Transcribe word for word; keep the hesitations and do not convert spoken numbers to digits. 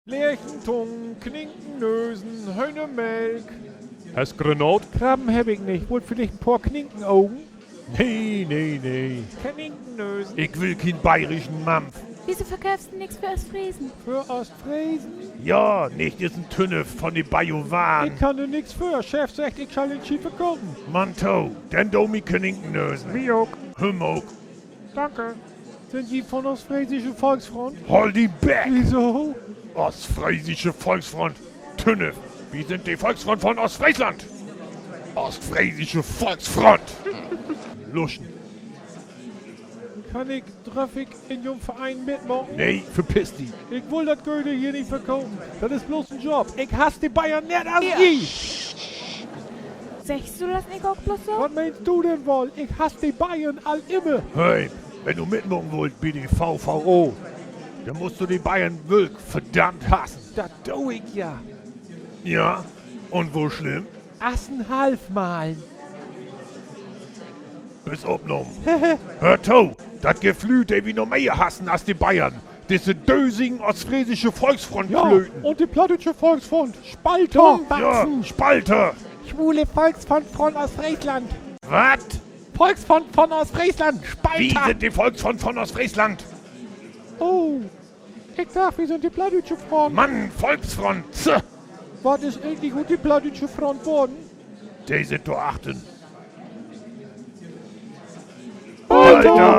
Lerchentungen, Kninkennösen, Höhnermelk. Hest Granaat? Krabben heff ik nich. Wullt villicht en poor Kninkenogen? Nee, nee, nee. Kninkennösen. Ik will kien bayerschen Mampf. Wieso verköffst du nix för Oostfresen? För Oostfresen? Ja, nich dissen Tünnef von de Bajuwan. Ik kann dor nix för. Chef seggt, ik schall den Schiet verkopen. Mann to, denn do mi Kninkennösen. Mi ok. Hüm ok. Danke. Sünd ji von Oostfreesische Volksfront? Holl di Beck! Wieso? Oostfreesische Volksfront, Tünnef. Wi sünd de Volksfront von Oostfreesland. Oostfreesische Volksfront. Luschen. Kann ik, dröff ik in jo'n Vereen mitmaken? Nee, verpiss di. Ik wull dat Gööl hier nich verkopen. Dat is bloots en Job. Ik hass de Bayern nett as ji. Seggst du dat nich ok bloots so? Wat meenst du denn woll? Ik hass de Bayern al immer. Hey, wenn du mitmaken wullt bi de V V O, denn musst du de Bayern würklich verdammt hassen. Dat do ik ja. Ja, un wo slimm? As en Halfmalen. Büst opnahmen. Höör to, dat gifft Lüüd, de wi noch mehr hassen as de Bayern. Disse dösigen oostfreesische Volksfront-Klöten. Un de plattdüütsche Volksfront. Spalter. Ja, Spalter. Schwule Volksfront von Oostfreesland. Wat? Volksfront von Oostfreesland. Wi Spalter. Sünd de Volksfront von Oostfreesland. Oh, ik dach, wi sünd de plattdüütsche Front. Mann, Volksfront. Wat is egentlich ut de plattdüütsche Front worrn? De sitt dor achtern. Alter!